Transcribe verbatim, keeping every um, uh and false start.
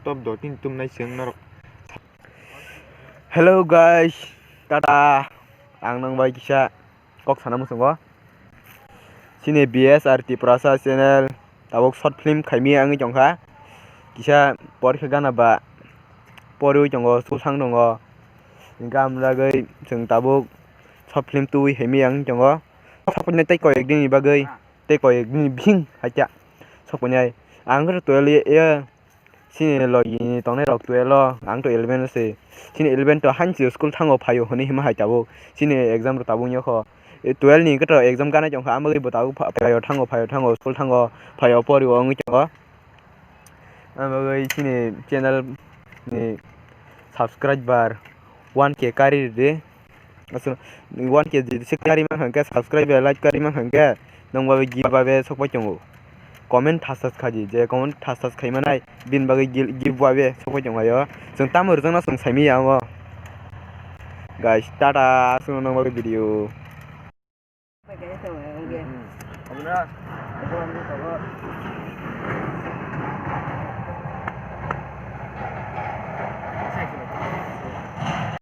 Top do tin tum nai seng norok. Hello guys, tata. Ang nang bai kisa kok sana musungo. Sini B S R Tiprasa channel tabuk short film khaimi angwi tongkha. Kisa porikha gana ba poriwi tongo, school thang tongo. Hingkhe amragwi chwng tabuk short film tubui haimi ang tongo. Sokphainai tei koi ekdini bagwi, tei koi ekdini bihing haikha sokphainai. Ang khe twelve ye, ye, chini logi ni tongnai rok twelve o, ang to eleven o se. Chini eleven to hanchi school thango phaio hwnwi hima hai tabuk. Chini exam rok tabuk nyokho. E twelve ni khe to exam ganai tongkha, amagwi bo tabuk pha-, phaio thango, phaio thango, school thango, phaio porio wngwi tongo. Amagwi chini channel ni subscriber one K kari ridi. Aswk one K jodi se kari mankha hwnkhe, subscribe bai like kari mankha hwnkhe, nwng bai gift bai sokpai tongo. Comment thas thas khaidi, je comment thas thas khaimanai bini bagwi gil-, gift bai sokpai tongo ayo. Chwng tamo rwjakna chwng saimanya amo. Guys, tata, aswkno nwng bagwi video.